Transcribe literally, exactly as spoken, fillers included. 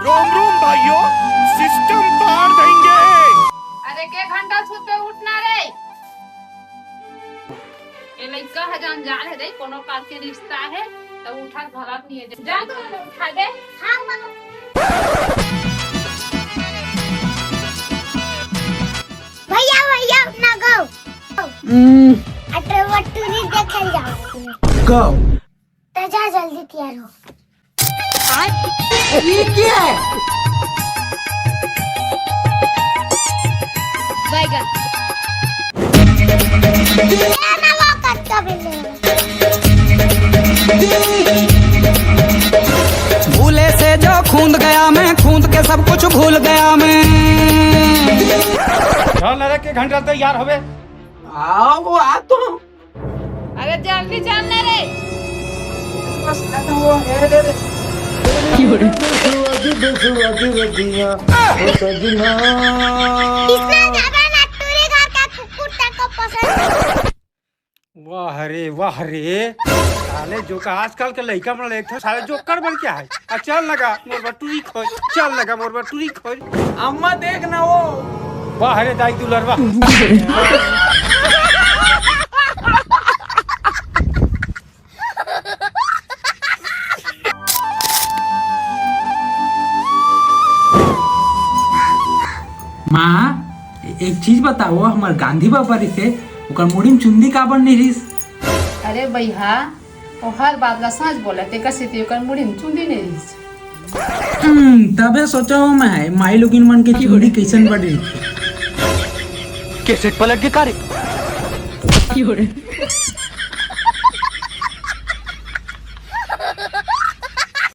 रोम रोम भाइयों, सिस्टम पार देंगे। अरे के घंटा सुते उठना रे। ए लइका ह जान जान हे दे, कोनो काल के रिश्ता हे, त उठत घलक नहीं हे। जा तो उठा दे। हाँ, माँ। भैया, भैया, अपना गाओ। हम्म। अटरवा टूरी देखे जाओ। गाओ। त जा जल्दी तैयार हो। ये क्या है? बैगन। ये ना वो कच्चा भी ले। भूले से जो खूंद गया मैं, खूंद के सब कुछ भूल गया मैं। चल अरे, के घंटा तैयार होबे। आओ, आ तो। अरे जल्दी चल ना रे। बस, आ तो वो है रे। कृष्णा ज्यादा ना टूरी घर का कुकुर तक को पसंद। वाह रे, वाह रे। साले जोकर, आजकल के लइका मन ल एक ठो साले जोकर बन के आए। आ चल लगा मोर बर टूरी खोज, चल लगा मोर बर टूरी खोज। अम्मा देख ना वो। वाह रे दाई दुलरवा। माँ, एक चीज बताओ, हमर गांधी बाबा रिसे, ओकर मुड़ी में चुंदी काबर नहीं रिस? अरे बइहा, वो हर बात ला सच बोले, तेकर सेती ओकर मुड़ी में चुंदी नहीं रिस। हम्म, तबे सोचा हूँ मैं, माई लोगिन मन के चुंदी कैसन बड़ी। कैसेट पलट के का रे?